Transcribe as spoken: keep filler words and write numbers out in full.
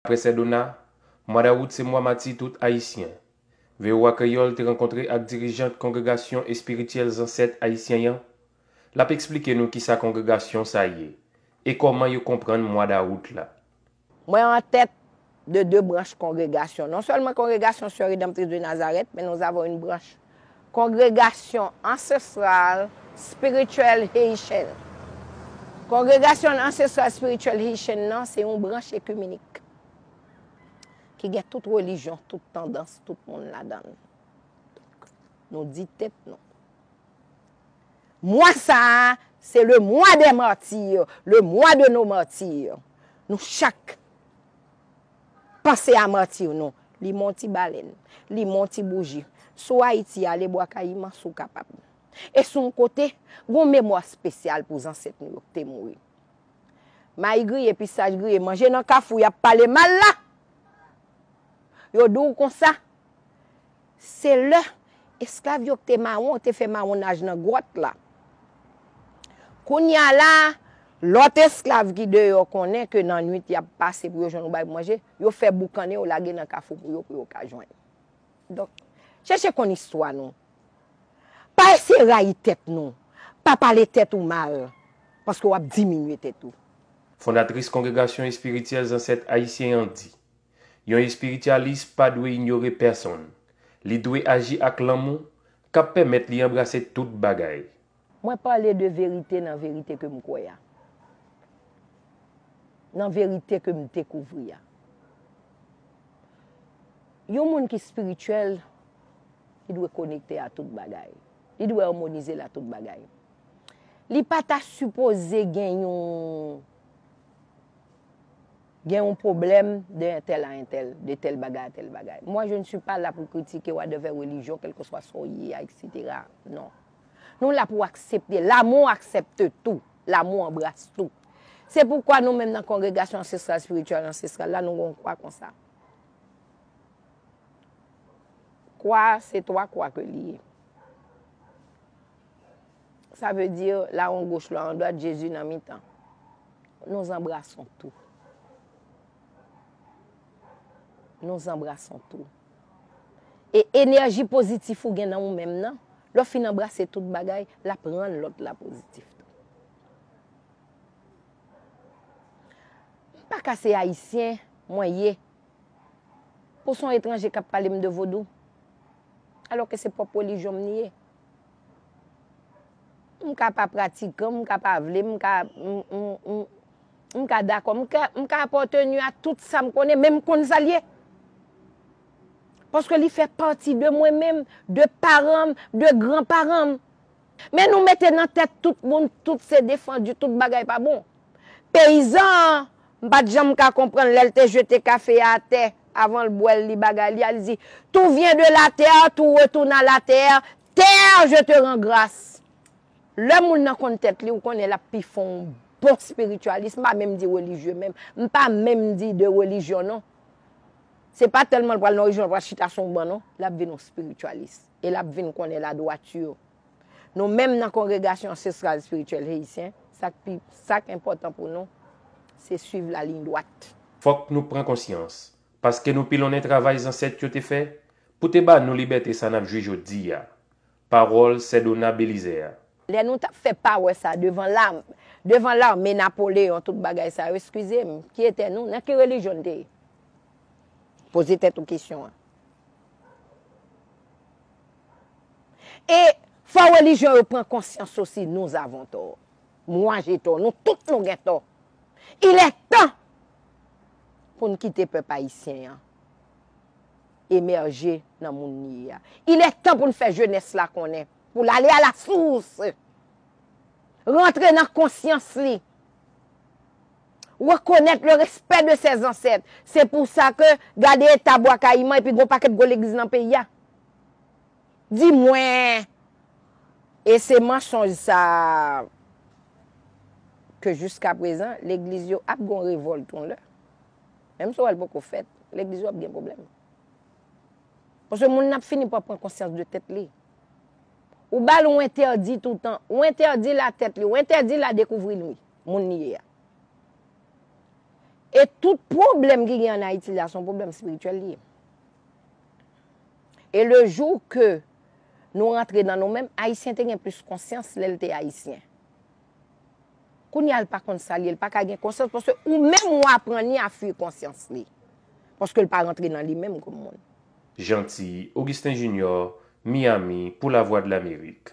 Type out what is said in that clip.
Daprè Sè Dona, mwa dawout se mwa mati tout Ayisyen. V O A Kreyòl te rankontre ak dirijant Kongregasyon Espirityèl Zansèt Ayisyen an. L ap eksplike nou kisa kongregasyon sa ye e kòman yo konprann mwa dawout la. Mwen an tèt de de branch kongregasyon. Non sèlman kongregasyon Sè Redanmtris de Nazarèt, men nous avons une branche. Kongregasyon Ansestral Spiritual Haitian. Kongregasyon Ansestral Spiritual Haitian nan se yon branch ekiminik ki gen tout relijyon, tout tandans, tout moun ladan l. Donk, nou di tèt nou. Mwa sa a, se le mois des martyrs, le mois de nos martyrs. Nou chak panse a mati nou. Limen yon ti balèn, limen yon ti bouji. Sou Ayiti, ale Bwa Kayiman si w kapab. E si w yon kote, gen yon memwa espesyal pou zansèt nou yo ki te mouri. Mayi griye, pistaj griye, manje nan kafou, y ap pale mal la. Yo di w konsa, se lè esklav yo ki te mawon, te fè mawonnaj nan gwòt la. Kounye a la, lòt esklav ki deyò konnen ke nan nwit y ap pase pou yo jwenn yon bagay pou manje, yo fè boukannen yo lage nan kafou pou yo, pou yo ka jwenn. Donk, chèche konn istwa nou. Pa eseye rayi tèt nou. Pa pale tèt ou mal, paske w ap diminye tèt ou. Fondatris Kongregasyon Espirityèl Zansèt Ayisyen an di, yon espirityalis pa dwe inyore pèsonn. Li dwe aji ak lanmou k ap pèmèt li anbrase tout bagay. Mwen pale de verite nan verite ke m kwè a. Nan verite ke m dekouvri a. Yon moun ki espirityèl, li dwe konekte a tout bagay. Li dwe amonize l a tout bagay. Li pa ta sipoze gen yon gen yon pwoblèm de entèl a entèl, de tèl bagay a tèl bagay. Moi, je ne suis pas là pour critiquer whatever religion, kèlkeswa sa w ye a, et cetera. Non. Nou la pou aksepte. L'amour accepte tout. L'amour embrasse tout. Se poukwa nou menm nan kongregasyon ansestral espirityèl ansestral la, nou gen yon kwa konsa. Kwa a, se twa kwa ke li ye. Sa vle di, Lawon goch, Lawon dwat, Jezi nan mitan. Nous embrassons tout. Nous embrassons tout. E enèji pozitif ou gen nan ou menm nan, lè w fin anbrase tout bagay, l ap rann lòt la pozitif tou. M pa ka se Ayisyen mwen ye, pou se yon etranje k ap pale m de vodou, alòske se pwòp relijyon m li ye. M ka pa pratikan, m ka pa vle, m ka, m, m, m, m ka dakò, m ka, m ka apateni a tout sa m konnen, men m konn sa l ye. Paske li fè pati de mwen menm, de paran m, de granparan m. Men nou mete nan tèt tout moun, tout se defandi, tout bagay pa bon. Peyizan an, m pa t janm ka konprann lè l te jete kafe a atè, avan l bwè l, li bagay li a, li di, tout vient de la terre, tout retourne à la terre, terre, je te rends grâce. Lè moun nan konn tèt li, ou konnen l ap pi fè yon bon espirityalist, m pa menm di relijye menm, m pa menm di de relijyon non. Se pa tèlman l pral nan relijyon, l pral chita sou yon ban non, l ap vin yon espirityalist. E l ap vin konnen la droiture. Nou menm nan kongregasyon ansestral espirityèl heyisyen, sa k pi, sa k enpòtan pou nou, se swiv laliy dwat. Fòk nou pran konsyans, paske nou pilonnen travay zansèt yo te fè pou te ba nou libète sa n ap jwi jodi a. Pawòl Sè Dona Belizè a. Lè nou t ap fè pawè sa devan la, devan lame Napoleyon, tout bagay sa yo, eskize m, ki etè nou, nan ki relijyon n te ye? Poze tèt ou kesyon an. E fò relijyon yo pran konsyans osi, nous avons tort. Moi, j'ai tort. Nou tout nou gen tò. Il est temps pou n kite pèp ayisyen an emèje nan moun li ye a. Il est temps pou n fè jenès la konnen, pou l ale à la source. Rantre nan konsyans li. Reconnaître le respect de ses ancêtres. Se pou sa ke, gade eta Bwa Kayiman epi gon pakèt gwo legliz nan peyi a. Di mwen! E se mansonj sa a ke jiskaprezan, legliz yo ap gon revòlt yon lè. Menm si w wè l poko fèt, legliz yo ap gen pwoblèm. Paske moun nan ap fini pa pran konsyans de tèt li. Ou ba l yon entèdi toutan, ou entèdi l a tèt li, ou entèdi l a dekouvri l wi, moun li ye a. E tout pwoblèm ki gen ann Ayiti la, se yon pwoblèm espirityèl li ye. E le jou ke nou rantre nan nou menm, Ayisyen te gen plis konsyans lè l te Ayisyen. Kounye a, l pa konn sa l ye, l pa ka gen konsyans, paske ou menm ou aprann li a fwi konsyans li. Paske l pa rantre nan li menm kòm moun. Jeanty Augustin Junior, Miami, pour la Voix de l'Amérique.